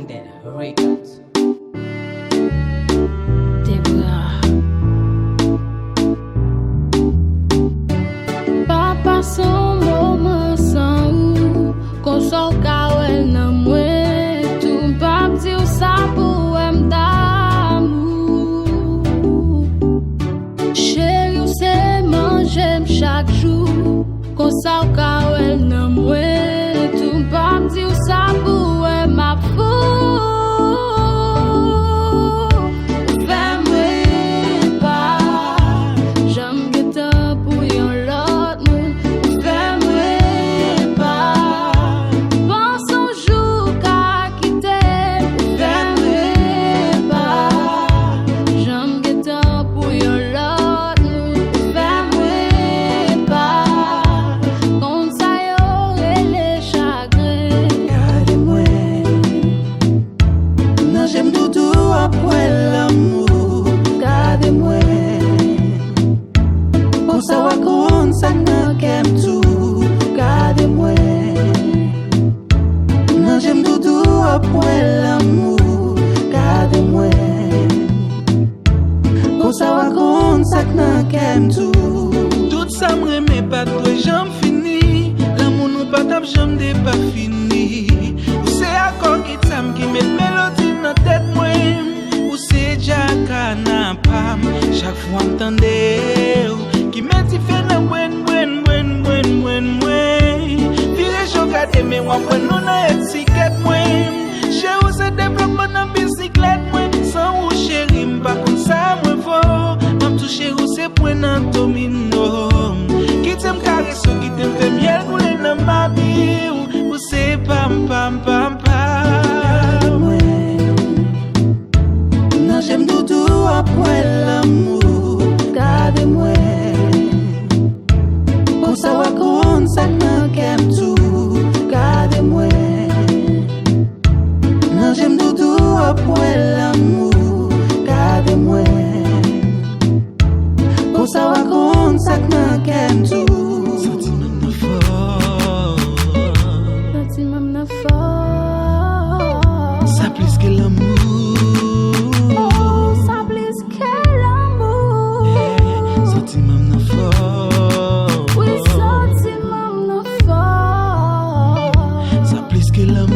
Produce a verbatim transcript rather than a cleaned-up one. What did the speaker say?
Debra. Pa pase yon moman san ou, konsa w ka wè l nan mwen tou. M p ap di w sa pou w wè m damou. Cheri, w se manje m chak jou. Konsa w ka wè l nan mwen tou. M p ap di w sa pou w wè m ap fou. Ou fè m wè pa janm gentan pou yon lòt moun. Ou fè m wè pa panse yon jou ka kite m. Ou fè m wè pa janm gentan pou yon lòt moun. Ou fè m wè pa konn sa yo rele chagren. Gade mwen, nan je m doudou ap wè lanmou. Gade mwen, konsa w a konn sa k nan kè m tou. Gade mwen, nan je m doudou ap wè lanmou. Gade mwen, konsa w a konn sa k nan kè m tou. Tout sa m renmen pa t dwe janm fini. Lanmou nou pa t ap janm depafini. Ou se akò gita m ki met melodi nan tèt mwen. Ou se djaka nan pa m. Chak fwa m tande w, ki met dife nan bwenn, bwenn, bwenn, bwenn, bwenn mwen. Vire je w gade men w ap wè nou nan etikèt mwen. Cheri, ou se devlopman nan bisiklèt mwen. San ou cheri, m pa konn sa mwen vo. M ap tou cheri, ou se pwen nan domino. Kite m karese w, kite m fè myèl koule nan mabi w. Ou se pa m, pa m, pa m, pa m. Nan je m doudou ap wè lanmou. Gade mwen, konsa w a konn sa k nan kè m tou. Gade mwen, nan je m doudou ap wè lanmou. Gade mwen, konsa w a konn sa k nan kè m tou. Santiman m nan fò. Santiman m nan fò. Sa plis ke lanmou. Oh, sa plis ke lanmou. Santiman m nan fò. Wi, santiman m nan fò. Sa plis ke lanmou.